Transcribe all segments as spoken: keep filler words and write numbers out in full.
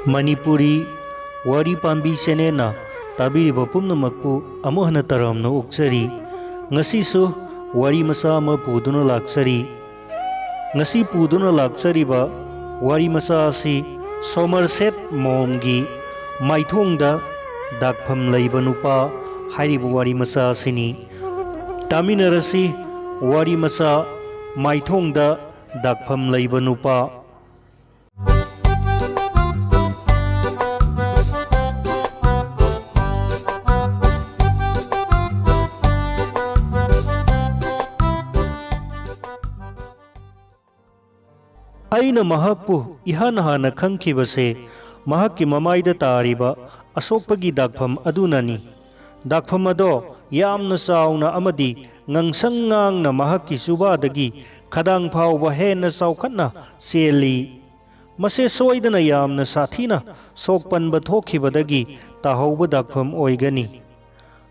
ꯃꯅꯤꯄꯨꯔꯤ ꯋꯥꯔꯤ ꯄꯥꯝꯕꯤ ꯆꯦꯅꯦꯜꯅ ꯇꯥꯕꯤꯔꯤꯕ ꯄꯨꯝꯅꯃꯛꯄꯨ ꯑꯃꯨꯛ ꯍꯟꯅ ꯇꯔꯥꯝꯅ ꯑꯣꯛꯆꯔꯤ꯫ ꯉꯁꯤꯁꯨ ꯋꯥꯔꯤ ꯃꯆꯥ ꯑꯃ ꯄꯨꯗꯨꯅ ꯂꯥꯛꯆꯔꯤ꯫ ꯉꯁꯤ ꯄꯨꯗꯨꯅ ꯂꯥꯛꯆꯔꯤꯕ ꯋꯥꯔꯤ ꯃꯆꯥ ꯑꯁꯤ ꯁꯣꯃꯔꯁꯦꯠ ꯃꯣꯝꯒꯤ ꯃꯥꯏꯊꯣꯡꯗ ꯗꯥꯛꯐꯝ ꯂꯩꯕ ꯅꯨꯄꯥ ꯍꯥꯏꯔꯤꯕ ꯋꯥꯔꯤ ꯃꯆꯥ ꯑꯁꯤꯅꯤ꯫ ꯇꯥꯃꯤꯟꯅꯔꯁꯤ ꯋꯥꯔꯤ ꯃꯆꯥ ꯃꯥꯏꯊꯣꯡꯗ ꯗꯥꯛꯐꯝ ꯂꯩꯕ ꯅꯨꯄꯥ꯫ ꯑꯩꯅ ꯃꯍꯥꯛꯄꯨ ꯏꯍꯥꯟ ꯍꯥꯟꯅ ꯈꯪꯈꯤꯕꯁꯦ ꯃꯍꯥꯛꯀꯤ ꯃꯃꯥꯏꯗ ꯇꯥꯔꯤꯕ ꯑꯁꯣꯛꯄꯒꯤ ꯗꯥꯛꯐꯝ ꯑꯗꯨꯅꯅꯤ꯫ ꯗꯥꯛꯐꯝ ꯑꯗꯣ ꯌꯥꯝꯅ ꯆꯥꯎꯅ ꯑꯃꯗꯤ ꯉꯥꯡꯁꯪ ꯉꯥꯡꯅ ꯃꯍꯥꯛꯀꯤ ꯆꯨꯕꯥꯗꯒꯤ ꯈꯗꯥꯡ ꯐꯥꯎꯕ ꯍꯦꯟꯅ ꯆꯥꯎꯈꯠꯅ ꯆꯦꯜꯂꯤ꯫ ꯃꯁꯦ ꯁꯣꯏꯗꯅ ꯌꯥꯝꯅ ꯁꯥꯊꯤꯅ ꯁꯣꯛ ꯄꯟꯕ ꯊꯣꯛꯈꯤꯕꯗꯒꯤ ꯇꯥꯍꯧꯕ ꯗꯥꯛꯐꯝ ꯑꯣꯏꯒꯅꯤ꯫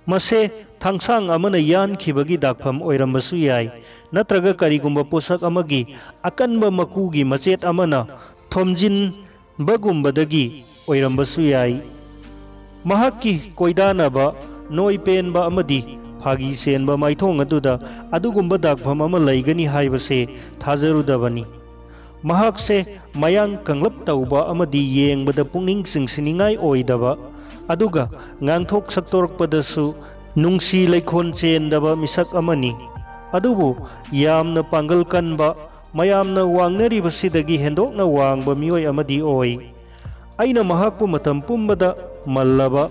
ꯃꯁꯦ ꯊꯥꯡꯁꯥꯡ ꯑꯃꯅ ꯌꯥꯟꯈꯤꯕꯒꯤ ꯗꯥꯛꯐꯝ ꯑꯣꯏꯔꯝꯕꯁꯨ ꯌꯥꯏ, ꯅꯠꯇ꯭ꯔꯒ ꯀꯔꯤꯒꯨꯝꯕ ꯄꯣꯠꯁꯛ ꯑꯃꯒꯤ ꯑꯀꯟꯕ ꯃꯀꯨꯒꯤ ꯃꯆꯦꯠ ꯑꯃꯅ ꯊꯣꯝꯖꯤꯟꯕꯒꯨꯝꯕꯗꯒꯤ ꯑꯣꯏꯔꯝꯕꯁꯨ ꯌꯥꯏ꯫ ꯃꯍꯥꯛꯀꯤ ꯀꯣꯏꯗꯥꯅꯕ, ꯅꯣꯏ ꯄꯦꯟꯕ ꯑꯃꯗꯤ ꯐꯥꯒꯤ ꯆꯦꯟꯕ ꯃꯥꯏꯊꯣꯡ ꯑꯗꯨꯗ ꯑꯗꯨꯒꯨꯝꯕ ꯗꯥꯛꯐꯝ ꯑꯃ ꯂꯩꯒꯅꯤ ꯍꯥꯏꯕꯁꯦ ꯊꯥꯖꯔꯨꯗꯕꯅꯤ꯫ ꯃꯍꯥꯛꯁꯦ ꯃꯌꯥꯡ ꯀꯪꯂꯞ ꯇꯧꯕ ꯑꯃꯗꯤ ꯌꯦꯡꯕꯗ ꯄꯨꯛꯅꯤꯡ ꯆꯤꯡꯁꯤꯟꯅꯤꯡꯉꯥꯏ ꯑꯣꯏꯗꯕ, ꯑꯗꯨꯒ ꯉꯥꯡꯊꯣꯛ ꯁꯛꯇꯣꯔꯛꯄꯗꯁꯨ ꯅꯨꯡꯁꯤ ꯂꯩꯈꯣꯟ ꯆꯦꯟꯗꯕ ꯃꯤꯁꯛ ꯑꯃꯅꯤ꯫ ꯑꯗꯨꯕꯨ ꯌꯥꯝꯅ ꯄꯥꯡꯒꯜ ꯀꯟꯕ, ꯃꯌꯥꯝꯅ ꯋꯥꯡꯅꯔꯤꯕꯁꯤꯗꯒꯤ ꯍꯦꯟꯗꯣꯛꯅ ꯋꯥꯡꯕ ꯃꯤꯑꯣꯏ ꯑꯃꯗꯤ ꯑꯣꯏ꯫ ꯑꯩꯅ ꯃꯍꯥꯛꯄꯨ ꯃꯇꯝ ꯄꯨꯝꯕꯗ ꯃꯜꯂꯕ,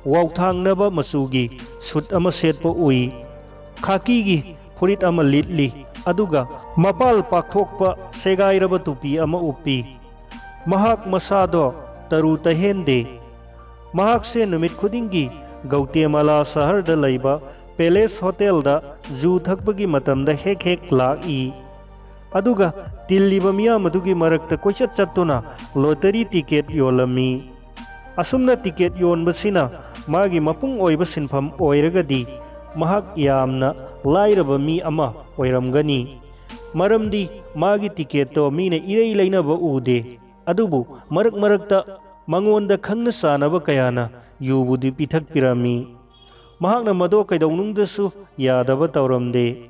ꯋꯥꯎꯊꯥꯡꯅꯕ ꯃꯆꯨꯒꯤ ꯁꯨꯠ ꯑꯃ ꯁꯦꯠꯄ ꯎꯏ꯫ ꯈꯥꯀꯤꯒꯤ ꯐꯨꯔꯤꯠ ꯑꯃ ꯂꯤꯠꯂꯤ, ꯑꯗꯨꯒ ꯃꯄꯥꯜ ꯄꯥꯛꯊꯣꯛꯄ ꯁꯦꯒꯥꯏꯔꯕ ꯇꯨꯄꯤ ꯑꯃ ꯎꯞꯄꯤ꯫ ꯃꯍꯥꯛ ꯃꯁꯥꯗꯣ ꯇꯔꯨ ꯇꯍꯦꯟꯗꯦ꯫ ꯃꯍꯥꯛꯁꯦ ꯅꯨꯃꯤꯠ ꯈꯨꯗꯤꯡꯒꯤ ꯒꯧꯇꯦꯃꯥꯂꯥ ꯁꯍꯔꯗ ꯂꯩꯕ ꯄꯦꯂꯦꯁ ꯍꯣꯇꯦꯜꯗ ꯖꯨ ꯊꯛꯄꯒꯤ ꯃꯇꯝꯗ ꯍꯦꯛ ꯍꯦꯛ ꯂꯥꯛꯏ꯫ ꯑꯗꯨꯒ ꯇꯤꯜꯂꯤꯕ ꯃꯤꯌꯥꯝ ꯑꯗꯨꯒꯤ ꯃꯔꯛꯇ ꯀꯣꯏꯆꯠ ꯆꯠꯇꯨꯅ ꯂꯣꯇꯔꯤ ꯇꯤꯀꯦꯠ ꯌꯣꯜꯂꯝꯃꯤ꯫ ꯑꯁꯨꯝꯅ ꯇꯤꯀꯦꯠ ꯌꯣꯟꯕꯁꯤꯅ ꯃꯥꯒꯤ ꯃꯄꯨꯡ ꯑꯣꯏꯕ ꯁꯤꯟꯐꯝ ꯑꯣꯏꯔꯒꯗꯤ, ꯃꯍꯥꯛ ꯌꯥꯝꯅ ꯂꯥꯏꯔꯕ ꯃꯤ ꯑꯃ ꯑꯣꯏꯔꯝꯒꯅꯤ꯫ ꯃꯔꯝꯗꯤ ꯃꯥꯒꯤ ꯇꯤꯀꯦꯠꯇꯣ ꯃꯤꯅ ꯏꯔꯩ ꯂꯩꯅꯕ ꯎꯗꯦ꯫ ꯑꯗꯨꯕꯨ ꯃꯔꯛ ꯃꯔꯛꯇ ꯃꯉꯣꯟꯗ ꯈꯪꯅ ꯆꯥꯟꯅꯕ ꯀꯌꯥꯅ ꯌꯨꯕꯨꯗꯤ ꯄꯤꯊꯛꯄꯤꯔꯝꯃꯤ꯫ ꯃꯍꯥꯛꯅ ꯃꯗꯣ ꯀꯩꯗꯧꯅꯨꯡꯗꯁꯨ ꯌꯥꯗꯕ ꯇꯧꯔꯝꯗꯦ꯫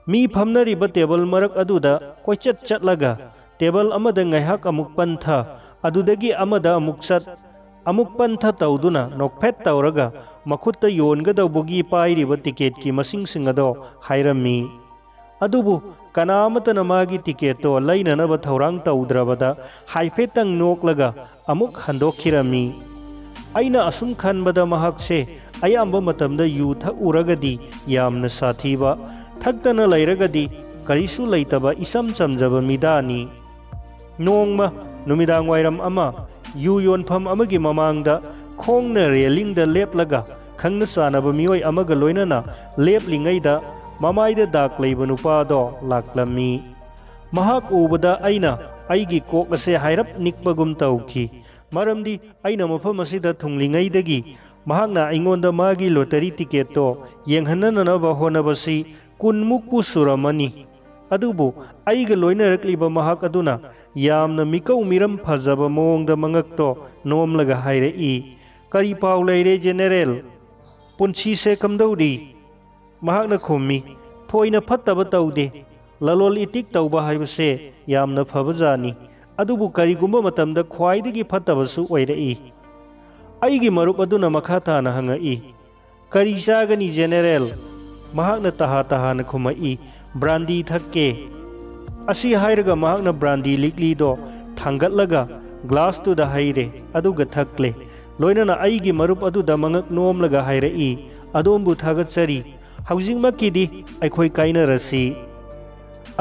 ꯃꯤ ꯐꯝꯅꯔꯤꯕ ꯇꯦꯕꯜ ꯃꯔꯛ ꯑꯗꯨꯗ ꯀꯣꯏꯆꯠ ꯆꯠꯂꯒ ꯇꯦꯕꯜ ꯑꯃꯗ ꯉꯥꯏꯍꯥꯛ ꯑꯃꯨꯛ ꯄꯟꯊ, ꯑꯗꯨꯗꯒꯤ ꯑꯃꯗ ꯑꯃꯨꯛ ꯆꯠ, ꯑꯃꯨꯛ ꯄꯟꯊ ꯇꯧꯗꯨꯅ ꯅꯣꯛꯐꯦꯠ ꯇꯧꯔꯒ ꯃꯈꯨꯠꯇ ꯌꯣꯟꯒꯗꯧꯕꯒꯤ ꯄꯥꯏꯔꯤꯕ ꯇꯤꯀꯦꯠꯀꯤ ꯃꯁꯤꯡꯁꯤꯡ ꯑꯗꯣ ꯍꯥꯏꯔꯝꯃꯤ꯫ ꯑꯗꯨꯕꯨ ꯀꯅꯥ ꯑꯃꯠꯇꯅ ꯃꯥꯒꯤ ꯇꯤꯀꯦꯠꯇꯣ ꯂꯩꯅꯅꯕ ꯊꯧꯔꯥꯡ ꯇꯧꯗ꯭ꯔꯕꯗ ꯍꯥꯏꯐꯦꯠꯇꯪ ꯅꯣꯛꯂꯒ ꯑꯃꯨꯛ ꯍꯟꯗꯣꯛꯈꯤꯔꯝꯃꯤ꯫ ꯑꯩꯅ ꯑꯁꯨꯝ ꯈꯟꯕꯗ ꯃꯍꯥꯛꯁꯦ ꯑꯌꯥꯝꯕ ꯃꯇꯝꯗ ꯌꯨ ꯊꯛꯎꯔꯒꯗꯤ ꯌꯥꯝꯅ ꯁꯥꯊꯤꯕ, ꯊꯛꯇꯅ ꯂꯩꯔꯒꯗꯤ ꯀꯔꯤꯁꯨ ꯂꯩꯇꯕ ꯏꯆꯝ ꯆꯝꯖꯕ ꯃꯤꯗꯥꯅꯤ꯫ ꯅꯣꯡꯃ ꯅꯨꯃꯤꯗꯥꯡ ꯋꯥꯏꯔꯝ ꯑꯃ ꯌꯨ ꯌꯣꯟꯐꯝ ꯑꯃꯒꯤ ꯃꯃꯥꯡꯗ ꯈꯣꯡꯅ ꯔꯦꯂꯤꯡꯗ ꯂꯦꯞꯂꯒ ꯈꯪꯅ ꯆꯥꯟꯅꯕ ꯃꯤꯑꯣꯏ ꯑꯃꯒ ꯂꯣꯏꯅꯅ ꯂꯦꯞꯂꯤꯉꯩꯗ ꯃꯃꯥꯏꯗ ꯗꯥꯛ ꯂꯩꯕ ꯅꯨꯄꯥꯗꯣ ꯂꯥꯛꯂꯝꯃꯤ꯫ ꯃꯍꯥꯛ ꯎꯕꯗ ꯑꯩꯅ ꯑꯩꯒꯤ ꯀꯣꯛ ꯑꯁꯦ ꯍꯥꯏꯔꯞ ꯅꯤꯛꯄꯒꯨꯝ ꯇꯧꯈꯤ, ꯃꯔꯝꯗꯤ ꯑꯩꯅ ꯃꯐꯝ ꯑꯁꯤꯗ ꯊꯨꯡꯂꯤꯉꯩꯗꯒꯤ ꯃꯍꯥꯛꯅ ꯑꯩꯉꯣꯟꯗ ꯃꯥꯒꯤ ꯂꯣꯇꯔꯤ ꯇꯤꯀꯦꯠꯇꯣ ꯌꯦꯡꯍꯟꯅꯅꯕ ꯍꯣꯠꯅꯕꯁꯤ ꯀꯨꯟꯃꯨꯛꯄꯨ ꯁꯨꯔꯝꯃꯅꯤ꯫ ꯑꯗꯨꯕꯨ ꯑꯩꯒ ꯂꯣꯏꯅꯔꯛꯂꯤꯕ ꯃꯍꯥꯛ ꯑꯗꯨꯅ ꯌꯥꯝꯅ ꯃꯤꯀꯧ ꯃꯤꯔꯝ ꯐꯖꯕ ꯃꯑꯣꯡꯗ ꯃꯉꯛꯇꯣ ꯅꯣꯝꯂꯒ ꯍꯥꯏꯔꯛꯏ, "ꯀꯔꯤ ꯄꯥꯎ ꯂꯩꯔꯦ, ꯖꯦꯅꯦꯔꯦꯜ? ꯄꯨꯟꯁꯤꯁꯦ ꯀꯝꯗꯧꯔꯤ?" ꯃꯍꯥꯛꯅ ꯈꯨꯝꯃꯤ, "ꯊꯣꯏꯅ ꯐꯠꯇꯕ ꯇꯧꯗꯦ꯫ ꯂꯂꯣꯜ ꯏꯇꯤꯛ ꯇꯧꯕ ꯍꯥꯏꯕꯁꯦ ꯌꯥꯝꯅ ꯐꯕꯖꯥꯠꯅꯤ꯫ ꯑꯗꯨꯕꯨ ꯀꯔꯤꯒꯨꯝꯕ ꯃꯇꯝꯗ ꯈ꯭ꯋꯥꯏꯗꯒꯤ ꯐꯠꯇꯕꯁꯨ ꯑꯣꯏꯔꯛꯏ꯫" ꯑꯩꯒꯤ ꯃꯔꯨꯞ ꯑꯗꯨꯅ ꯃꯈꯥ ꯇꯥꯅ ꯍꯪꯉꯛꯏ, "ꯀꯔꯤ ꯆꯥꯒꯅꯤ, ꯖꯦꯅꯦꯔꯦꯜ?" ꯃꯍꯥꯛꯅ ꯇꯍꯥ ꯇꯍꯥꯅ ꯈꯨꯝꯃꯛꯏ, "ꯕ꯭ꯔꯥꯟꯗꯤ ꯊꯛꯀꯦ꯫" ꯑꯁꯤ ꯍꯥꯏꯔꯒ ꯃꯍꯥꯛꯅ ꯕ꯭ꯔꯥꯟꯗꯤ ꯂꯤꯛꯂꯤꯗꯣ ꯊꯥꯡꯒꯠꯂꯒ ꯒ꯭ꯂꯥꯁꯇꯨꯗ ꯍꯩꯔꯦ, ꯑꯗꯨꯒ ꯊꯛꯂꯦ꯫ ꯂꯣꯏꯅꯅ ꯑꯩꯒꯤ ꯃꯔꯨꯞ ꯑꯗꯨꯗ ꯃꯉꯛ ꯅꯣꯝꯂꯒ ꯍꯥꯏꯔꯛꯏ, "ꯑꯗꯣꯝꯕꯨ ꯊꯥꯒꯠꯆꯔꯤ꯫ ꯍꯧꯖꯤꯛꯃꯛꯀꯤꯗꯤ ꯑꯩꯈꯣꯏ ꯀꯥꯏꯅꯔꯁꯤ꯫"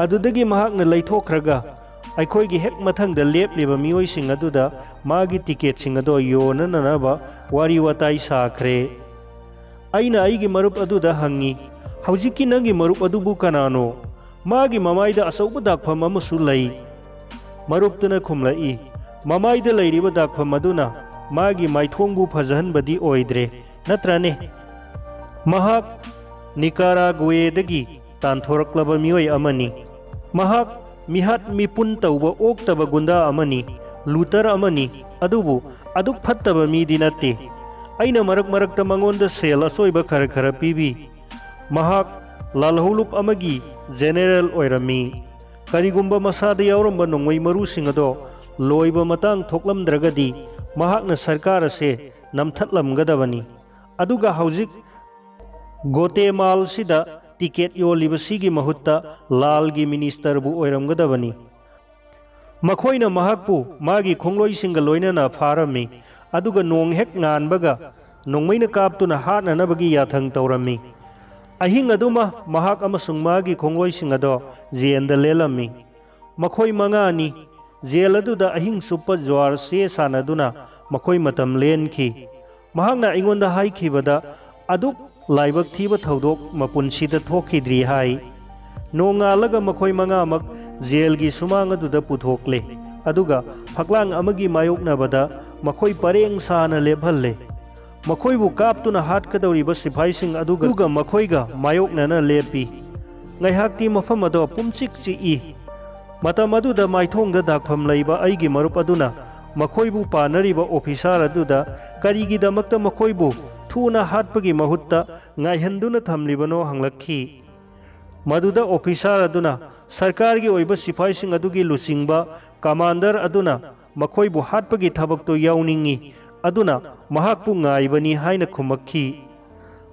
ꯑꯗꯨꯗꯒꯤ ꯃꯍꯥꯛꯅ ꯂꯩꯊꯣꯛꯈ꯭ꯔꯒ ꯑꯩꯈꯣꯏꯒꯤ ꯍꯦꯛ ꯃꯊꯪꯗ ꯂꯦꯞꯂꯤꯕ ꯃꯤꯑꯣꯏꯁꯤꯡ ꯑꯗꯨꯗ ꯃꯥꯒꯤ ꯇꯤꯀꯦꯠꯁꯤꯡ ꯑꯗꯣ ꯌꯣꯟꯅꯅꯕ ꯋꯥꯔꯤ ꯋꯥꯇꯥꯏ ꯁꯥꯈ꯭ꯔꯦ꯫ ꯑꯩꯅ ꯑꯩꯒꯤ ꯃꯔꯨꯞ ꯑꯗꯨꯗ ꯍꯪꯉꯤ, "ꯍꯧꯖꯤꯛꯀꯤ ꯅꯪꯒꯤ ꯃꯔꯨꯞ ꯑꯗꯨꯕꯨ ꯀꯅꯥꯅꯣ? ꯃꯥꯒꯤ ꯃꯃꯥꯏꯗ ꯑꯆꯧꯕ ꯗꯥꯛꯐꯝ ꯑꯃꯁꯨ ꯂꯩ꯫" ꯃꯔꯨꯞꯇꯨꯅ ꯈꯨꯝꯂꯛꯏ, "ꯃꯃꯥꯏꯗ ꯂꯩꯔꯤꯕ ꯗꯥꯛꯐꯝ ꯑꯗꯨꯅ ꯃꯥꯒꯤ ꯃꯥꯏꯊꯣꯡꯕꯨ ꯐꯖꯍꯟꯕꯗꯤ ꯑꯣꯏꯗ꯭ꯔꯦ, ꯅꯠꯇ꯭ꯔꯅꯦ? ꯃꯍꯥꯛ ꯅꯤꯀꯥꯔꯥꯒꯨꯋꯦꯗꯒꯤ ꯇꯥꯟꯊꯣꯔꯛꯂꯕ ꯃꯤꯑꯣꯏ ꯑꯃꯅꯤ꯫ ꯃꯍꯥꯛ ꯃꯤꯍꯥꯠ ꯃꯤꯄꯨꯟ ꯇꯧꯕ ꯑꯣꯛꯇꯕ ꯒꯨꯟꯗꯥ ꯑꯃꯅꯤ꯫ ꯂꯨꯇꯔ ꯑꯃꯅꯤ, ꯑꯗꯨꯕꯨ ꯑꯗꯨꯛ ꯐꯠꯇꯕ ꯃꯤꯗꯤ ꯅꯠꯇꯦ꯫ ꯑꯩꯅ ꯃꯔꯛ ꯃꯔꯛꯇ ꯃꯉꯣꯟꯗ ꯁꯦꯜ ꯑꯆꯣꯏꯕ ꯈꯔ ꯈꯔ ꯄꯤꯕꯤ꯫ ꯃꯍꯥꯛ ꯂꯥꯜꯍꯧꯂꯨꯞ ꯑꯃꯒꯤ ꯖꯦꯅꯦꯔꯦꯜ ꯑꯣꯏꯔꯝꯃꯤ꯫ ꯀꯔꯤꯒꯨꯝꯕ ꯃꯁꯥꯗ ꯌꯥꯎꯔꯝꯕ ꯅꯣꯡꯃꯩ ꯃꯔꯨꯁꯤꯡ ꯑꯗꯣ ꯂꯣꯏꯕ ꯃꯇꯥꯡ ꯊꯣꯛꯂꯝꯗ꯭ꯔꯒꯗꯤ ꯃꯍꯥꯛꯅ ꯁꯔꯀꯥꯔ ꯑꯁꯦ ꯅꯝꯊꯠꯂꯝꯒꯗꯕꯅꯤ꯫ ꯑꯗꯨꯒ ꯍꯧꯖꯤꯛ ꯒꯣꯇꯦꯃꯥꯜꯁꯤꯗ ꯇꯤꯀꯦꯠ ꯌꯣꯜꯂꯤꯕꯁꯤꯒꯤ ꯃꯍꯨꯠꯇ ꯂꯥꯜꯒꯤ ꯃꯤꯅꯤꯁꯇꯔꯕꯨ ꯑꯣꯏꯔꯝꯒꯗꯕꯅꯤ꯫ ꯃꯈꯣꯏꯅ ꯃꯍꯥꯛꯄꯨ ꯃꯥꯒꯤ ꯈꯣꯡꯂꯣꯏꯁꯤꯡꯒ ꯂꯣꯏꯅꯅ ꯐꯥꯔꯝꯃꯤ, ꯑꯗꯨꯒ ꯅꯣꯡ ꯍꯦꯛ ꯉꯥꯟꯕꯒ ꯅꯣꯡꯃꯩꯅ ꯀꯥꯞꯇꯨꯅ ꯍꯥꯠꯅꯅꯕꯒꯤ ꯌꯥꯊꯪ ꯇꯧꯔꯝꯃꯤ꯫ ꯑꯍꯤꯡ ꯑꯗꯨꯃ ꯃꯍꯥꯛ ꯑꯃꯁꯨꯡ ꯃꯥꯒꯤ ꯈꯣꯡꯂꯣꯏꯁꯤꯡ ꯑꯗꯣ ꯖꯦꯟꯗ ꯂꯦꯜꯂꯝꯃꯤ꯫ ꯃꯈꯣꯏ ꯃꯉꯥꯅꯤ ꯖꯦꯜ ꯑꯗꯨꯗ ꯑꯍꯤꯡ ꯆꯨꯞꯄ ꯖ꯭ꯋꯥꯔ ꯆꯦ ꯁꯥꯟꯅꯗꯨꯅ ꯃꯈꯣꯏ ꯃꯇꯝ ꯂꯦꯟꯈꯤ꯫ ꯃꯍꯥꯛꯅ ꯑꯩꯉꯣꯟꯗ ꯍꯥꯏꯈꯤꯕꯗ, ꯑꯗꯨꯛ ꯂꯥꯏꯕꯛ ꯊꯤꯕ ꯊꯧꯗꯣꯛ ꯃꯄꯨꯟꯁꯤꯗ ꯊꯣꯛꯈꯤꯗ꯭ꯔꯤ ꯍꯥꯏ꯫ ꯅꯣꯡꯉꯥꯜꯂꯒ ꯃꯈꯣꯏ ꯃꯉꯥꯃꯛ ꯖꯦꯜꯒꯤ ꯁꯨꯃꯥꯡ ꯑꯗꯨꯗ ꯄꯨꯊꯣꯛꯂꯦ, ꯑꯗꯨꯒ ꯐꯛꯂꯥꯡ ꯑꯃꯒꯤ ꯃꯥꯌꯣꯛꯅꯕꯗ ꯃꯈꯣꯏ ꯄꯔꯦꯡ ꯁꯥꯅ ꯂꯦꯞꯍꯜꯂꯦ꯫ ꯃꯈꯣꯏꯕꯨ ꯀꯥꯞꯇꯨꯅ ꯍꯥꯠꯀꯗꯧꯔꯤꯕ ꯁꯤꯐꯥꯏꯁꯤꯡ ꯑꯗꯨꯒ ꯃꯈꯣꯏꯒ ꯃꯥꯌꯣꯛꯅꯅ ꯂꯦꯞꯄꯤ꯫ ꯉꯥꯏꯍꯥꯛꯇꯤ ꯃꯐꯝ ꯑꯗꯣ ꯄꯨꯝꯆꯤꯛ ꯆꯤꯛꯏ꯫ ꯃꯇꯝ ꯑꯗꯨꯗ ꯃꯥꯏꯊꯣꯡꯗ ꯗꯥꯛꯐꯝ ꯂꯩꯕ ꯑꯩꯒꯤ ꯃꯔꯨꯞ ꯑꯗꯨꯅ ꯃꯈꯣꯏꯕꯨ ꯄꯥꯟꯅꯔꯤꯕ ꯑꯣꯐꯤꯁꯥꯔ ꯑꯗꯨꯗ ꯀꯔꯤꯒꯤꯗꯃꯛꯇ ꯃꯈꯣꯏꯕꯨ ꯊꯨꯅ ꯍꯥꯠꯄꯒꯤ ꯃꯍꯨꯠꯇ ꯉꯥꯏꯍꯟꯗꯨꯅ ꯊꯝꯂꯤꯕꯅꯣ ꯍꯪꯂꯛꯈꯤ꯫ ꯃꯗꯨꯗ ꯑꯣꯐꯤꯁꯥꯔ ꯑꯗꯨꯅ ꯁꯔꯀꯥꯔꯒꯤ ꯑꯣꯏꯕ ꯁꯤꯐꯥꯏꯁꯤꯡ ꯑꯗꯨꯒꯤ ꯂꯨꯆꯤꯡꯕ ꯀꯃꯥꯟꯗꯔ ꯑꯗꯨꯅ ꯃꯈꯣꯏꯕꯨ ꯍꯥꯠꯄꯒꯤ ꯊꯕꯛꯇꯨ ꯌꯥꯎꯅꯤꯡꯏ, ꯑꯗꯨꯅ ꯃꯍꯥꯛꯄꯨ ꯉꯥꯏꯕꯅꯤ ꯍꯥꯏꯅ ꯈꯨꯝꯃꯛꯈꯤ꯫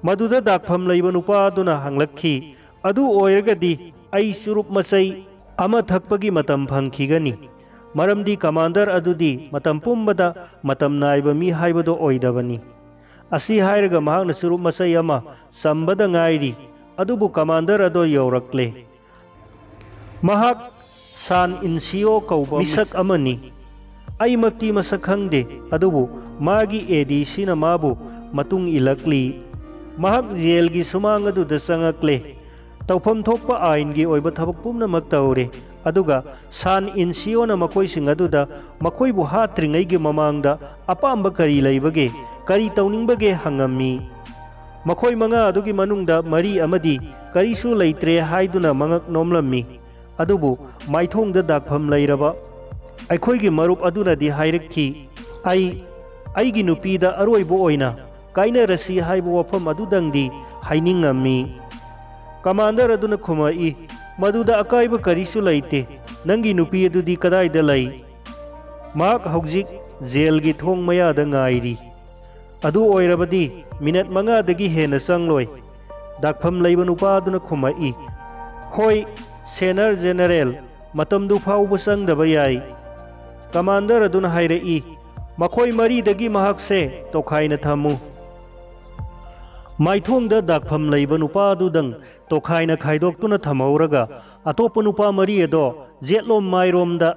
ꯃꯗꯨꯗ ꯗꯥꯛꯐꯝ ꯂꯩꯕ ꯅꯨꯄꯥ ꯑꯗꯨꯅ ꯍꯪꯂꯛꯈꯤ, "ꯑꯗꯨ ꯑꯣꯏꯔꯒꯗꯤ ꯑꯩ ꯆꯨꯔꯨꯞ ꯃꯆꯩ ꯑꯃ ꯊꯛꯄꯒꯤ ꯃꯇꯝ ꯐꯪꯈꯤꯒꯅꯤ, ꯃꯔꯝꯗꯤ ꯀꯃꯥꯟꯗꯔ ꯑꯗꯨꯗꯤ ꯃꯇꯝ ꯄꯨꯝꯕꯗ ꯃꯇꯝ ꯅꯥꯏꯕ ꯃꯤ ꯍꯥꯏꯕꯗꯨ ꯑꯣꯏꯗꯕꯅꯤ"꯫ ꯑꯁꯤ ꯍꯥꯏꯔꯒ ꯃꯍꯥꯛꯅ ꯆꯨꯔꯨꯞ ꯃꯆꯩ ꯑꯃ ꯆꯝꯕꯗ ꯉꯥꯏꯔꯤ, ꯑꯗꯨꯕꯨ ꯀꯃꯥꯟꯗꯔ ꯑꯗꯣ ꯌꯧꯔꯛꯂꯦ꯫ ꯃꯍꯥꯛ ꯁꯥꯟ ꯏꯟꯁꯤꯑꯣ ꯀꯧꯕ ꯃꯤꯁꯛ ꯑꯃꯅꯤ꯫ ꯑꯩꯃꯛꯇꯤ ꯃꯁꯛ ꯈꯪꯗꯦ, ꯑꯗꯨꯕꯨ ꯃꯥꯒꯤ ꯑꯦ ꯗꯤ ꯁꯤꯅ ꯃꯥꯕꯨ ꯃꯇꯨꯡ ꯏꯜꯂꯛꯂꯤ꯫ ꯃꯍꯥꯛ ꯖꯦꯜꯒꯤ ꯁꯨꯃꯥꯡ ꯑꯗꯨꯗ ꯆꯪꯉꯛꯂꯦ꯫ ꯇꯧꯐꯝ ꯊꯣꯛꯄ ꯑꯥꯏꯟꯒꯤ ꯑꯣꯏꯕ ꯊꯕꯛ ꯄꯨꯝꯅꯃꯛ ꯇꯧꯔꯦ, ꯑꯗꯨꯒ ꯁꯥꯟ ꯏꯟꯁꯤꯑꯣꯅ ꯃꯈꯣꯏꯁꯤꯡ ꯑꯗꯨꯗ ꯃꯈꯣꯏꯕꯨ ꯍꯥꯠꯇ꯭ꯔꯤꯉꯩꯒꯤ ꯃꯃꯥꯡꯗ ꯑꯄꯥꯝꯕ ꯀꯔꯤ ꯂꯩꯕꯒꯦ, ꯀꯔꯤ ꯇꯧꯅꯤꯡꯕꯒꯦ ꯍꯪꯉꯝꯃꯤ꯫ ꯃꯈꯣꯏ ꯃꯉꯥ ꯑꯗꯨꯒꯤ ꯃꯅꯨꯡꯗ ꯃꯔꯤ ꯑꯃꯗꯤ ꯀꯔꯤꯁꯨ ꯂꯩꯇ꯭ꯔꯦ ꯍꯥꯏꯗꯨꯅ ꯃꯉꯛ ꯅꯣꯝꯂꯝꯃꯤ꯫ ꯑꯗꯨꯕꯨ ꯃꯥꯏꯊꯣꯡꯗ ꯗꯥꯛꯐꯝ ꯂꯩꯔꯕ ꯑꯩꯈꯣꯏꯒꯤ ꯃꯔꯨꯞ ꯑꯗꯨꯅꯗꯤ ꯍꯥꯏꯔꯛꯈꯤ, "ꯑꯩ ꯑꯩꯒꯤ ꯅꯨꯄꯤꯗ ꯑꯔꯣꯏꯕ ꯑꯣꯏꯅ ꯀꯥꯏꯅꯔꯁꯤ ꯍꯥꯏꯕ ꯋꯥꯐꯝ ꯑꯗꯨꯗꯪꯗꯤ ꯍꯥꯏꯅꯤꯡꯉꯝꯃꯤ꯫" ꯀꯃꯥꯟꯗꯔ ꯑꯗꯨꯅ ꯈꯨꯝꯃꯛꯏ, "ꯃꯗꯨꯗ ꯑꯀꯥꯏꯕ ꯀꯔꯤꯁꯨ ꯂꯩꯇꯦ꯫ ꯅꯪꯒꯤ ꯅꯨꯄꯤ ꯑꯗꯨꯗꯤ ꯀꯗꯥꯏꯗ ꯂꯩ?" "ꯃꯍꯥꯛ ꯍꯧꯖꯤꯛ ꯖꯦꯜꯒꯤ ꯊꯣꯡ ꯃꯌꯥꯗ ꯉꯥꯏꯔꯤ꯫" "ꯑꯗꯨ ꯑꯣꯏꯔꯕꯗꯤ ꯃꯤꯅꯠ ꯃꯉꯥꯗꯒꯤ ꯍꯦꯟꯅ ꯆꯪꯂꯣꯏ꯫" ꯗꯥꯛꯐꯝ ꯂꯩꯕ ꯅꯨꯄꯥ ꯑꯗꯨꯅ ꯈꯨꯝꯃꯛꯏ, "ꯍꯣꯏ, ꯁꯦꯅꯔ ꯖꯦꯅꯔꯦꯜ, ꯃꯇꯝꯗꯨ ꯐꯥꯎꯕ ꯆꯪꯗꯕ ꯌꯥꯏ꯫" ꯀꯃꯥꯟꯗꯔ ꯑꯗꯨꯅ ꯍꯥꯏꯔꯛꯏ, "ꯃꯈꯣꯏ ꯃꯔꯤꯗꯒꯤ ꯃꯍꯥꯛꯁꯦ ꯇꯣꯈꯥꯏꯅ ꯊꯝꯃꯨ꯫" ꯃꯥꯏꯊꯣꯡꯗ ꯗꯥꯛꯐꯝ ꯂꯩꯕ ꯅꯨꯄꯥ ꯑꯗꯨꯗꯪ ꯇꯣꯈꯥꯏꯅ ꯈꯥꯏꯗꯣꯛꯇꯨꯅ ꯊꯝꯍꯧꯔꯒ, ꯑꯇꯣꯞꯄ ꯅꯨꯄꯥ ꯃꯔꯤ ꯑꯗꯣ ꯖꯦꯠꯂꯣꯝ ꯃꯥꯏꯔꯣꯝꯗ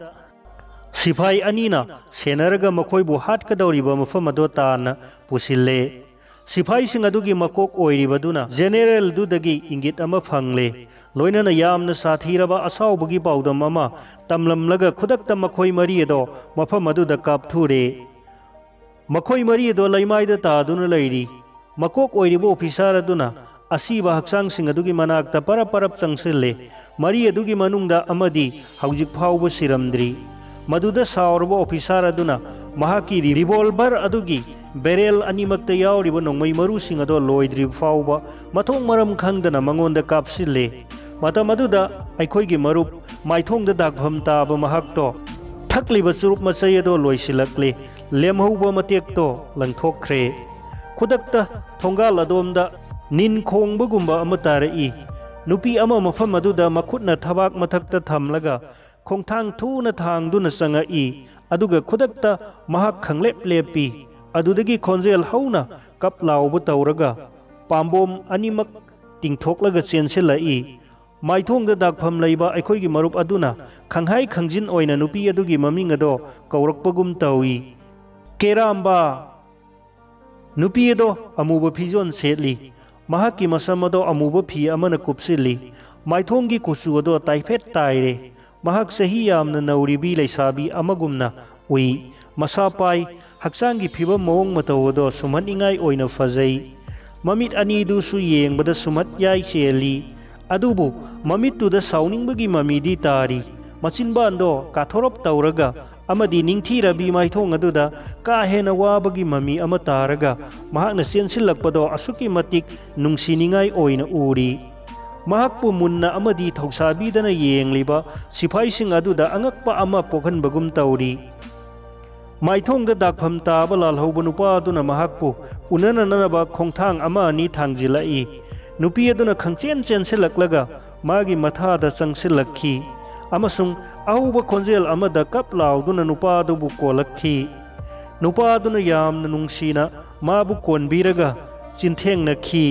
ꯁꯤꯐꯥꯏ ꯑꯅꯤꯅ ꯁꯦꯟꯅꯔꯒ ꯃꯈꯣꯏꯕꯨ ꯍꯥꯠꯀꯗꯧꯔꯤꯕ ꯃꯐꯝ ꯑꯗꯣ ꯇꯥꯟꯅ ꯄꯨꯁꯤꯜꯂꯦ꯫ ꯁꯤꯐꯥꯏꯁꯤꯡ ꯑꯗꯨꯒꯤ ꯃꯀꯣꯛ ꯑꯣꯏꯔꯤꯕꯗꯨꯅ ꯖꯦꯅꯦꯔꯦꯜꯗꯨꯗꯒꯤ ꯏꯪꯒꯤꯠ ꯑꯃ ꯐꯪꯂꯦ꯫ ꯂꯣꯏꯅꯅ ꯌꯥꯝꯅ ꯁꯥꯊꯤꯔꯕ ꯑꯁꯥꯎꯕꯒꯤ ꯄꯥꯎꯗꯝ ꯑꯃ ꯇꯝꯂꯝꯂꯒ, ꯈꯨꯗꯛꯇ ꯃꯈꯣꯏ ꯃꯔꯤ ꯑꯗꯣ ꯃꯐꯝ ꯑꯗꯨꯗ ꯀꯥꯞꯊꯨꯔꯦ꯫ ꯃꯈꯣꯏ ꯃꯔꯤ ꯑꯗꯣ ꯂꯩꯃꯥꯏꯗ ꯇꯥꯗꯨꯅ ꯂꯩꯔꯤ꯫ ꯃꯀꯣꯛ ꯑꯣꯏꯔꯤꯕ ꯑꯣꯐꯤꯁꯥꯔ ꯑꯗꯨꯅ ꯑꯁꯤꯕ ꯍꯛꯆꯥꯡꯁꯤꯡ ꯑꯗꯨꯒꯤ ꯃꯅꯥꯛꯇ ꯄꯔꯞ ꯄꯔꯞ ꯆꯪꯁꯤꯜꯂꯦ꯫ ꯃꯔꯤ ꯑꯗꯨꯒꯤ ꯃꯅꯨꯡꯗ ꯑꯃꯗꯤ ꯍꯧꯖꯤꯛ ꯐꯥꯎꯕ ꯁꯤꯔꯝꯗ꯭ꯔꯤ꯫ ꯃꯗꯨꯗ ꯁꯥꯎꯔꯕ ꯑꯣꯐꯤꯁꯥꯔ ꯑꯗꯨꯅ ꯃꯍꯥꯛꯀꯤ ꯔꯤꯚꯣꯜꯚꯔ ꯑꯗꯨꯒꯤ ꯕꯦꯔꯦꯜ ꯑꯅꯤꯃꯛꯇ ꯌꯥꯎꯔꯤꯕ ꯅꯣꯡꯃꯩ ꯃꯔꯨꯁꯤꯡ ꯑꯗꯣ ꯂꯣꯏꯗ꯭ꯔꯤꯕ ꯐꯥꯎꯕ ꯃꯊꯣꯡ ꯃꯔꯝ ꯈꯪꯗꯅ ꯃꯉꯣꯟꯗ ꯀꯥꯞꯁꯤꯜꯂꯦ꯫ ꯃꯇꯝ ꯑꯗꯨꯗ ꯑꯩꯈꯣꯏꯒꯤ ꯃꯔꯨꯞ ꯃꯥꯏꯊꯣꯡꯗ ꯗꯥꯛꯐꯝ ꯇꯥꯕ ꯃꯍꯥꯛꯇꯣ ꯊꯛꯂꯤꯕ ꯆꯨꯔꯨꯞ ꯃꯆꯩ ꯑꯗꯣ ꯂꯣꯏꯁꯤꯜꯂꯛꯂꯦ꯫ ꯂꯦꯝꯍꯧꯕ ꯃꯇꯦꯛꯇꯣ ꯂꯪꯊꯣꯛꯈ꯭ꯔꯦ꯫ ꯈꯨꯗꯛꯇ ꯊꯣꯡꯒꯥꯜ ꯑꯗꯣꯝꯗ ꯅꯤꯟ ꯈꯣꯡꯕꯒꯨꯝꯕ ꯑꯃ ꯇꯥꯔꯛꯏ꯫ ꯅꯨꯄꯤ ꯑꯃ ꯃꯐꯝ ꯑꯗꯨꯗ ꯃꯈꯨꯠꯅ ꯊꯕꯥꯛ ꯃꯊꯛꯇ ꯊꯝꯂꯒ ꯈꯣꯡꯊꯥꯡ ꯊꯨꯅ ꯊꯥꯡꯗꯨꯅ ꯆꯪꯉꯛꯏ꯫ ꯑꯗꯨꯒ ꯈꯨꯗꯛꯇ ꯃꯍꯥꯛ ꯈꯪꯂꯦꯞ ꯂꯦꯞꯄꯤ꯫ ꯑꯗꯨꯗꯒꯤ ꯈꯣꯟꯖꯦꯜ ꯍꯧꯅ ꯀꯞ ꯂꯥꯎꯕ ꯇꯧꯔꯒ ꯄꯥꯝꯕꯣꯝ ꯑꯅꯤꯃꯛ ꯇꯤꯡꯊꯣꯛꯂꯒ ꯆꯦꯟꯁꯤꯜꯂꯛꯏ꯫ ꯃꯥꯏꯊꯣꯡꯗ ꯗꯥꯛꯐꯝ ꯂꯩꯕ ꯑꯩꯈꯣꯏꯒꯤ ꯃꯔꯨꯞ ꯑꯗꯨꯅ ꯈꯪꯍꯥꯏ ꯈꯪꯖꯤꯟ ꯑꯣꯏꯅ ꯅꯨꯄꯤ ꯑꯗꯨꯒꯤ ꯃꯃꯤꯡ ꯑꯗꯣ ꯀꯧꯔꯛꯄꯒꯨꯝ ꯇꯧꯏ, "ꯀꯦꯔꯥꯝꯕꯥ!" ꯅꯨꯄꯤ ꯑꯗꯣ ꯑꯃꯨꯕ ꯐꯤꯖꯣꯜ ꯁꯦꯠꯂꯤ꯫ ꯃꯍꯥꯛꯀꯤ ꯃꯁꯝ ꯑꯗꯣ ꯑꯃꯨꯕ ꯐꯤ ꯑꯃꯅ ꯀꯨꯞꯁꯤꯜꯂꯤ꯫ ꯃꯥꯏꯊꯣꯡꯒꯤ ꯀꯨꯆꯨ ꯑꯗꯣ ꯇꯥꯏꯐꯦꯠ ꯇꯥꯏꯔꯦ꯫ ꯃꯍꯥꯛ ꯆꯍꯤ ꯌꯥꯝꯅ ꯅꯧꯔꯤꯕꯤ ꯂꯩꯁꯥꯕꯤ ꯑꯃꯒꯨꯝꯅ ꯎꯏ꯫ ꯃꯁꯥ ꯄꯥꯏ, ꯍꯛꯆꯥꯡꯒꯤ ꯐꯤꯕꯝ ꯃꯑꯣꯡ ꯃꯇꯧ ꯑꯗꯣ ꯁꯨꯝꯍꯠꯅꯤꯡꯉꯥꯏ ꯑꯣꯏꯅ ꯐꯖꯩ꯫ ꯃꯃꯤꯠ ꯑꯅꯤꯗꯨꯁꯨ ꯌꯦꯡꯕꯗ ꯁꯨꯝꯍꯠ ꯌꯥꯏ ꯆꯦꯜꯂꯤ꯫ ꯑꯗꯨꯕꯨ ꯃꯃꯤꯠꯇꯨꯗ ꯁꯥꯎꯅꯤꯡꯕꯒꯤ ꯃꯃꯤꯗꯤ ꯇꯥꯔꯤ꯫ ꯃꯆꯤꯟꯕꯥꯟꯗꯣ ꯀꯥꯊꯣꯔꯞ ꯇꯧꯔꯒ ꯑꯃꯗꯤ ꯅꯤꯡꯊꯤꯔꯕꯤ ꯃꯥꯏꯊꯣꯡ ꯑꯗꯨꯗ ꯀꯥ ꯍꯦꯟꯅ ꯋꯥꯕꯒꯤ ꯃꯃꯤ ꯑꯃ ꯇꯥꯔꯒ ꯃꯍꯥꯛꯅ ꯆꯦꯟꯁꯤꯜꯂꯛꯄꯗꯣ ꯑꯁꯨꯛꯀꯤ ꯃꯇꯤꯛ ꯅꯨꯡꯁꯤꯅꯤꯡꯉꯥꯏ ꯑꯣꯏꯅ ꯎꯔꯤ꯫ ꯃꯍꯥꯛꯄꯨ ꯃꯨꯟꯅ ꯑꯃꯗꯤ ꯊꯧꯁꯥꯕꯤꯗꯅ ꯌꯦꯡꯂꯤꯕ ꯁꯤꯐꯥꯏꯁꯤꯡ ꯑꯗꯨꯗ ꯑꯉꯛꯄ ꯑꯃ ꯄꯣꯛꯍꯟꯕꯒꯨꯝ ꯇꯧꯔꯤ꯫ ꯃꯥꯏꯊꯣꯡꯗ ꯗꯥꯛꯐꯝ ꯇꯥꯕ ꯂꯥꯜꯍꯧꯕ ꯅꯨꯄꯥ ꯑꯗꯨꯅ ꯃꯍꯥꯛꯄꯨ ꯎꯅꯅꯅꯕ ꯈꯣꯡꯊꯥꯡ ꯑꯃ ꯑꯅꯤ ꯊꯥꯡꯖꯤꯜꯂꯛꯏ꯫ ꯅꯨꯄꯤ ꯑꯗꯨꯅ ꯈꯪꯆꯦꯟ ꯆꯦꯟꯁꯤꯜꯂꯛꯂꯒ ꯃꯥꯒꯤ ꯃꯊꯥꯗ ꯆꯪꯁꯤꯜꯂꯛꯈꯤ ꯑꯃꯁꯨꯡ ꯑꯍꯧꯕ ꯈꯣꯟꯖꯦꯜ ꯑꯃꯗ ꯀꯞ ꯂꯥꯎꯗꯨꯅ ꯅꯨꯄꯥ ꯑꯗꯨꯕꯨ ꯀꯣꯜꯂꯛꯈꯤ꯫ ꯅꯨꯄꯥ ꯑꯗꯨꯅ ꯌꯥꯝꯅ ꯅꯨꯡꯁꯤꯅ ꯃꯥꯕꯨ ꯀꯣꯟꯕꯤꯔꯒ ꯆꯤꯟꯊꯦꯡꯅꯈꯤ꯫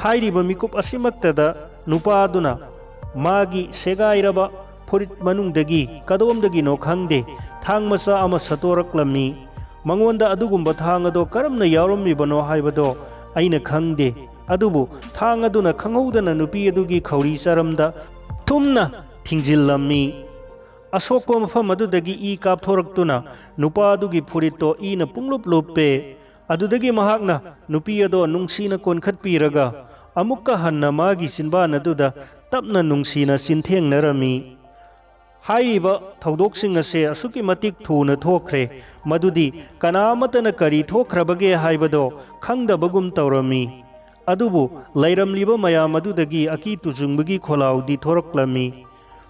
ꯍꯥꯏꯔꯤꯕ ꯃꯤꯀꯨꯞ ꯑꯁꯤꯃꯛꯇꯗ ꯅꯨꯄꯥ ꯑꯗꯨꯅ ꯃꯥꯒꯤ ꯁꯦꯒꯥꯏꯔꯕ ꯐꯨꯔꯤꯠ ꯃꯅꯨꯡꯗꯒꯤ ꯀꯗꯣꯝꯗꯒꯤꯅꯣ ꯈꯪꯗꯦ, ꯊꯥꯡ ꯃꯆꯥ ꯑꯃ ꯁꯠꯇꯣꯔꯛꯂꯝꯃꯤ꯫ ꯃꯉꯣꯟꯗ ꯑꯗꯨꯒꯨꯝꯕ ꯊꯥꯡ ꯑꯗꯣ ꯀꯔꯝꯅ ꯌꯥꯎꯔꯝꯃꯤꯕꯅꯣ ꯍꯥꯏꯕꯗꯣ ꯑꯩꯅ ꯈꯪꯗꯦ, ꯑꯗꯨꯕꯨ ꯊꯥꯡ ꯑꯗꯨꯅ ꯈꯪꯍꯧꯗꯅ ꯅꯨꯄꯤ ꯑꯗꯨꯒꯤ ꯈꯧꯔꯤ ꯆꯔꯝꯗ ꯊꯨꯝꯅ ꯊꯤꯡꯖꯤꯜꯂꯝꯃꯤ꯫ ꯑꯁꯣꯛꯄ ꯃꯐꯝ ꯑꯗꯨꯗꯒꯤ ꯏ ꯀꯥꯞꯊꯣꯔꯛꯇꯨꯅ ꯅꯨꯄꯥ ꯑꯗꯨꯒꯤ ꯐꯨꯔꯤꯠꯇꯣ ꯏꯅ ꯄꯨꯡꯂꯨꯞ ꯂꯨꯞꯄꯦ꯫ ꯑꯗꯨꯗꯒꯤ ꯃꯍꯥꯛꯅ ꯅꯨꯄꯤ ꯑꯗꯣ ꯅꯨꯡꯁꯤꯅ ꯀꯣꯟꯈꯠꯄꯤꯔꯒ ꯑꯃꯨꯛꯀ ꯍꯟꯅ ꯃꯥꯒꯤ ꯆꯤꯟꯕꯥꯟ ꯑꯗꯨꯗ ꯇꯞꯅ ꯅꯨꯡꯁꯤꯅ ꯆꯤꯟꯊꯦꯡꯅꯔꯝꯃꯤ꯫ ꯍꯥꯏꯔꯤꯕ ꯊꯧꯗꯣꯛꯁꯤꯡ ꯑꯁꯦ ꯑꯁꯨꯛꯀꯤ ꯃꯇꯤꯛ ꯊꯨꯅ ꯊꯣꯛꯈ꯭ꯔꯦ, ꯃꯗꯨꯗꯤ ꯀꯅꯥ ꯑꯃꯠꯇꯅ ꯀꯔꯤ ꯊꯣꯛꯈ꯭ꯔꯕꯒꯦ ꯍꯥꯏꯕꯗꯣ ꯈꯪꯗꯕꯒꯨꯝ ꯇꯧꯔꯝꯃꯤ꯫ ꯑꯗꯨꯕꯨ ꯂꯩꯔꯝꯂꯤꯕ ꯃꯌꯥꯝ ꯑꯗꯨꯗꯒꯤ ꯑꯀꯤ ꯇꯨꯖꯨꯡꯕꯒꯤ ꯈꯣꯜꯂꯥꯎꯗꯤ ꯊꯣꯔꯛꯂꯝꯃꯤ꯫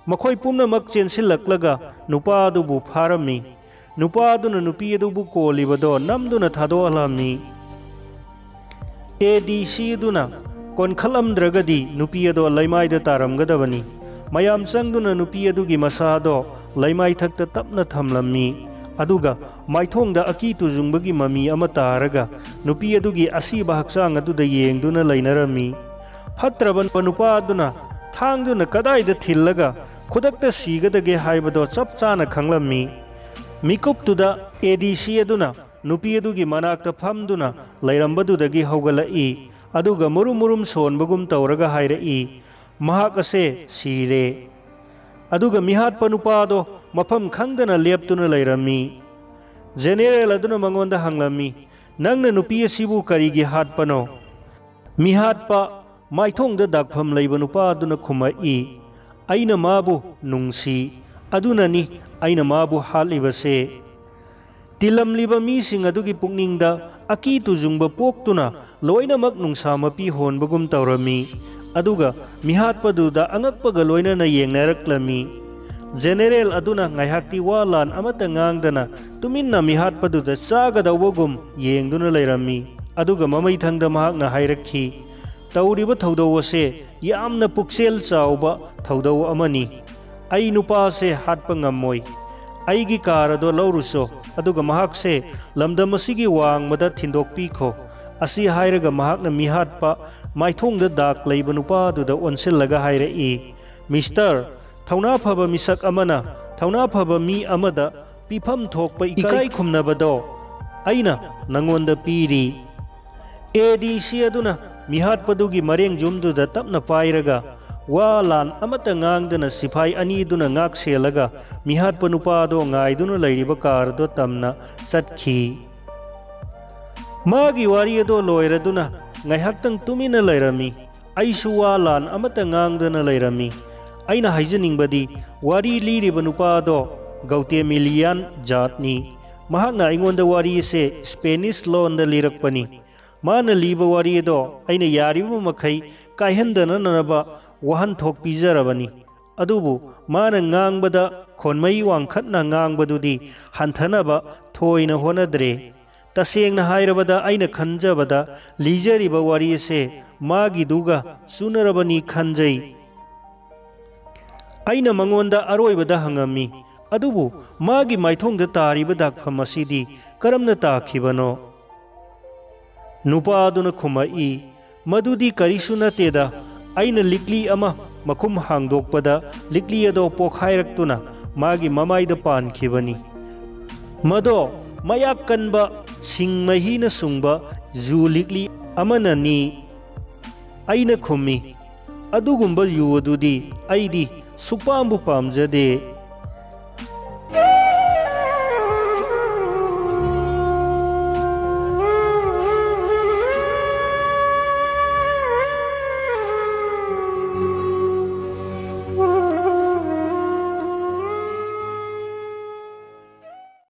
ꯃꯈꯣꯏ ꯄꯨꯝꯅꯃꯛ ꯆꯦꯟꯁꯤꯜꯂꯛꯂꯒ ꯅꯨꯄꯥ ꯑꯗꯨꯕꯨ ꯐꯥꯔꯝꯃꯤ꯫ ꯅꯨꯄꯥ ꯑꯗꯨꯅ ꯅꯨꯄꯤ ꯑꯗꯨꯕꯨ ꯀꯣꯜꯂꯤꯕꯗꯣ ꯅꯝꯗꯨꯅ ꯊꯥꯗꯣꯛꯍꯜꯂꯝꯃꯤ꯫ ꯑꯦ ꯗꯤ ꯁꯤ ꯑꯗꯨꯅ ꯀꯣꯟꯈꯠꯂꯝꯗ꯭ꯔꯒꯗꯤ ꯅꯨꯄꯤ ꯑꯗꯣ ꯂꯩꯃꯥꯏꯗ ꯇꯥꯔꯝꯒꯗꯕꯅꯤ꯫ ꯃꯌꯥꯝ ꯆꯪꯗꯨꯅ ꯅꯨꯄꯤ ꯑꯗꯨꯒꯤ ꯃꯁꯥ ꯑꯗꯣ ꯂꯩꯃꯥꯏꯊꯛꯇ ꯇꯞꯅ ꯊꯝꯂꯝꯃꯤ꯫ ꯑꯗꯨꯒ ꯃꯥꯏꯊꯣꯡꯗ ꯑꯀꯤ ꯇꯨꯖꯨꯡꯕꯒꯤ ꯃꯃꯤ ꯑꯃ ꯇꯥꯔꯒ ꯅꯨꯄꯤ ꯑꯗꯨꯒꯤ ꯑꯁꯤꯕ ꯍꯛꯆꯥꯡ ꯑꯗꯨꯗ ꯌꯦꯡꯗꯨꯅ ꯂꯩꯅꯔꯝꯃꯤ꯫ ꯐꯠꯇ꯭ꯔꯕ ꯅꯨꯄꯥ ꯑꯗꯨꯅ ꯊꯥꯡꯗꯨꯅ ꯀꯗꯥꯏꯗ ꯊꯤꯜꯂꯒ ꯈꯨꯗꯛꯇ ꯁꯤꯒꯗꯒꯦ ꯍꯥꯏꯕꯗꯣ ꯆꯞ ꯆꯥꯅ ꯈꯪꯂꯝꯃꯤ꯫ ꯃꯤꯀꯨꯞꯇꯨꯗ ꯑꯦ ꯗꯤ ꯁꯤ ꯑꯗꯨꯅ ꯅꯨꯄꯤ ꯑꯗꯨꯒꯤ ꯃꯅꯥꯛꯇ ꯐꯝꯗꯨꯅ ꯂꯩꯔꯝꯕꯗꯨꯗꯒꯤ ꯍꯧꯒꯠꯂꯛꯏ, ꯑꯗꯨꯒ ꯃꯨꯔꯨꯝ ꯃꯨꯔꯨꯝ ꯁꯣꯟꯕꯒꯨꯝ ꯇꯧꯔꯒ ꯍꯥꯏꯔꯛꯏ, "ꯃꯍꯥꯛ ꯑꯁꯦ ꯁꯤꯔꯦ"꯫ ꯑꯗꯨꯒ ꯃꯤꯍꯥꯠꯄ ꯅꯨꯄꯥꯗꯣ ꯃꯐꯝ ꯈꯪꯗꯅ ꯂꯦꯞꯇꯨꯅ ꯂꯩꯔꯝꯃꯤ꯫ ꯖꯦꯅꯦꯔꯦꯜ ꯑꯗꯨꯅ ꯃꯉꯣꯟꯗ ꯍꯪꯂꯝꯃꯤ, "ꯅꯪꯅ ꯅꯨꯄꯤ ꯑꯁꯤꯕꯨ ꯀꯔꯤꯒꯤ ꯍꯥꯠꯄꯅꯣ?" ꯃꯤꯍꯥꯠꯄ ꯃꯥꯏꯊꯣꯡꯗ ꯗꯥꯛꯐꯝ ꯂꯩꯕ ꯅꯨꯄꯥ ꯑꯗꯨꯅ ꯈꯨꯝꯃꯛꯏ, ꯑꯩꯅ ꯃꯥꯕꯨ ꯅꯨꯡꯁꯤ, ꯑꯗꯨꯅꯅꯤ ꯑꯩꯅ ꯃꯥꯕꯨ ꯍꯥꯠꯂꯤꯕꯁꯦ꯫ ꯇꯤꯜꯂꯝꯂꯤꯕ ꯃꯤꯁꯤꯡ ꯑꯗꯨꯒꯤ ꯄꯨꯛꯅꯤꯡꯗ ꯑꯀꯤ ꯇꯨꯖꯨꯡꯕ ꯄꯣꯛꯇꯨꯅ ꯂꯣꯏꯅꯃꯛ ꯅꯨꯡꯁꯥ ꯃꯄꯤ ꯍꯣꯟꯕꯒꯨꯝ ꯇꯧꯔꯝꯃꯤ꯫ ꯑꯗꯨꯒ ꯃꯤꯍꯥꯠꯄꯗꯨꯗ ꯑꯉꯛꯄꯒ ꯂꯣꯏꯅꯅ ꯌꯦꯡꯅꯔꯛꯂꯝꯃꯤ꯫ ꯖꯦꯅꯦꯔꯦꯜ ꯑꯗꯨꯅ ꯉꯥꯏꯍꯥꯛꯇꯤ ꯋꯥ ꯂꯥꯟ ꯑꯃꯠꯇ ꯉꯥꯡꯗꯅ ꯇꯨꯃꯤꯟꯅ ꯃꯤꯍꯥꯠꯄꯗꯨꯗ ꯆꯥꯒꯗꯧꯕꯒꯨꯝ ꯌꯦꯡꯗꯨꯅ ꯂꯩꯔꯝꯃꯤ꯫ ꯑꯗꯨꯒ ꯃꯃꯩꯊꯪꯗ ꯃꯍꯥꯛꯅ ꯍꯥꯏꯔꯛꯈꯤ, "ꯇꯧꯔꯤꯕ ꯊꯧꯗꯧ ꯑꯁꯦ ꯌꯥꯝꯅ ꯄꯨꯛꯆꯦꯜ ꯆꯥꯎꯕ ꯊꯧꯗꯧ ꯑꯃꯅꯤ꯫ ꯑꯩ ꯅꯨꯄꯥꯁꯦ ꯍꯥꯠꯄ ꯉꯝꯃꯣꯏ꯫ ꯑꯩꯒꯤ ꯀꯥꯔ ꯑꯗꯣ ꯂꯧꯔꯨꯆꯣ, ꯑꯗꯨꯒ ꯃꯍꯥꯛꯁꯦ ꯂꯝꯗꯝ ꯑꯁꯤꯒꯤ ꯋꯥꯡꯃꯗ ꯊꯤꯟꯗꯣꯛꯄꯤꯈꯣ꯫" ꯑꯁꯤ ꯍꯥꯏꯔꯒ ꯃꯍꯥꯛꯅ ꯃꯤꯍꯥꯠꯄ ꯃꯥꯏꯊꯣꯡꯗ ꯗꯥꯛ ꯂꯩꯕ ꯅꯨꯄꯥꯗꯨꯗ ꯑꯣꯟꯁꯤꯜꯂꯒ ꯍꯥꯏꯔꯛꯏ, "ꯃꯤꯁꯇꯔ, ꯊꯧꯅꯥ ꯐꯕ ꯃꯤꯁꯛ ꯑꯃꯅ ꯊꯧꯅꯥ ꯐꯕ ꯃꯤ ꯑꯃꯗ ꯄꯤꯐꯝ ꯊꯣꯛꯄ ꯏꯀꯥꯏ ꯈꯨꯝꯅꯕꯗꯣ ꯑꯩꯅ ꯅꯉꯣꯟꯗ ꯄꯤꯔꯤ꯫" ꯑꯦ ꯗꯤ ꯁꯤ ꯑꯗꯨꯅ ꯃꯤꯍꯥꯠꯄꯗꯨꯒꯤ ꯃꯔꯦꯡ ꯌꯨꯝꯗꯨꯗ ꯇꯞꯅ ꯄꯥꯏꯔꯒ ꯋꯥ ꯂꯥꯟ ꯑꯃꯠꯇ ꯉꯥꯡꯗꯅ ꯁꯤꯐꯥꯏ ꯑꯅꯤꯗꯨꯅ ꯉꯥꯛ ꯁꯦꯜꯂꯒ ꯃꯤꯍꯥꯠꯄ ꯅꯨꯄꯥꯗꯣ ꯉꯥꯏꯗꯨꯅ ꯂꯩꯔꯤꯕ ꯀꯥꯔꯗꯣ ꯇꯝꯅ ꯆꯠꯈꯤ꯫ ꯃꯥꯒꯤ ꯋꯥꯔꯤ ꯑꯗꯣ ꯂꯣꯏꯔꯗꯨꯅ ꯉꯥꯏꯍꯥꯛꯇꯪ ꯇꯨꯃꯤꯟꯅ ꯂꯩꯔꯝꯃꯤ꯫ ꯑꯩꯁꯨ ꯋꯥ ꯂꯥꯟ ꯑꯃꯠꯇ ꯉꯥꯡꯗꯅ ꯂꯩꯔꯝꯃꯤ꯫ ꯑꯩꯅ ꯍꯥꯏꯖꯅꯤꯡꯕꯗꯤ, ꯋꯥꯔꯤ ꯂꯤꯔꯤꯕ ꯅꯨꯄꯥ ꯑꯗꯣ ꯒꯧꯇꯦꯃꯤꯂꯤꯌꯥꯟ ꯖꯥꯠꯅꯤ꯫ ꯃꯍꯥꯛꯅ ꯑꯩꯉꯣꯟꯗ ꯋꯥꯔꯤ ꯑꯁꯦ ꯁ꯭ꯄꯦꯅꯤꯁ ꯂꯣꯟꯗ ꯂꯤꯔꯛꯄꯅꯤ꯫ ꯃꯥꯅ ꯂꯤꯕ ꯋꯥꯔꯤ ꯑꯗꯣ ꯑꯩꯅ ꯌꯥꯔꯤꯕ ꯃꯈꯩ ꯀꯥꯏꯍꯟꯗꯅꯅꯕ ꯋꯥꯍꯟꯊꯣꯛ ꯄꯤꯖꯔꯕꯅꯤ꯫ ꯑꯗꯨꯕꯨ ꯃꯥꯅ ꯉꯥꯡꯕꯗ ꯈꯣꯟꯃꯩ ꯋꯥꯡꯈꯠꯅ ꯉꯥꯡꯕꯗꯨꯗꯤ ꯍꯟꯊꯅꯕ ꯊꯣꯏꯅ ꯍꯣꯠꯅꯗ꯭ꯔꯦ꯫ ꯇꯁꯦꯡꯅ ꯍꯥꯏꯔꯕꯗ, ꯑꯩꯅ ꯈꯟꯖꯕꯗ ꯂꯤꯖꯔꯤꯕ ꯋꯥꯔꯤ ꯑꯁꯦ ꯃꯥꯒꯤꯗꯨꯒ ꯆꯨꯅꯔꯕꯅꯤ ꯈꯟꯖꯩ꯫ ꯑꯩꯅ ꯃꯉꯣꯟꯗ ꯑꯔꯣꯏꯕꯗ ꯍꯪꯉꯝꯃꯤ, "ꯑꯗꯨꯕꯨ ꯃꯥꯒꯤ ꯃꯥꯏꯊꯣꯡꯗ ꯇꯥꯔꯤꯕ ꯗꯥꯛꯐꯝ ꯑꯁꯤꯗꯤ ꯀꯔꯝꯅ ꯇꯥꯈꯤꯕꯅꯣ?" ꯅꯨꯄꯥ ꯑꯗꯨꯅ ꯈꯨꯝꯃꯛꯏ, "ꯃꯗꯨꯗꯤ ꯀꯔꯤꯁꯨ ꯅꯠꯇꯦꯗ, ꯑꯩꯅ ꯂꯤꯛꯂꯤ ꯑꯃ ꯃꯈꯨꯝ ꯍꯥꯡꯗꯣꯛꯄꯗ ꯂꯤꯛꯂꯤ ꯑꯗꯣ ꯄꯣꯈꯥꯏꯔꯛꯇꯨꯅ ꯃꯥꯒꯤ ꯃꯃꯥꯏꯗ ꯄꯥꯟꯈꯤꯕꯅꯤ꯫ ꯃꯗꯣ ꯃꯌꯥꯛ ꯀꯟꯕ ꯁꯤꯡ ꯃꯍꯤꯅ ꯁꯨꯡꯕ ꯌꯨ ꯂꯤꯛꯂꯤ ꯑꯃꯅꯅꯤ꯫" ꯑꯩꯅ ꯈꯨꯝꯃꯤ, "ꯑꯗꯨꯒꯨꯝꯕ ꯌꯨ ꯑꯗꯨꯗꯤ ꯑꯩꯗꯤ ꯁꯨꯛꯄꯥꯝꯕꯨ ꯄꯥꯝꯖꯗꯦ꯫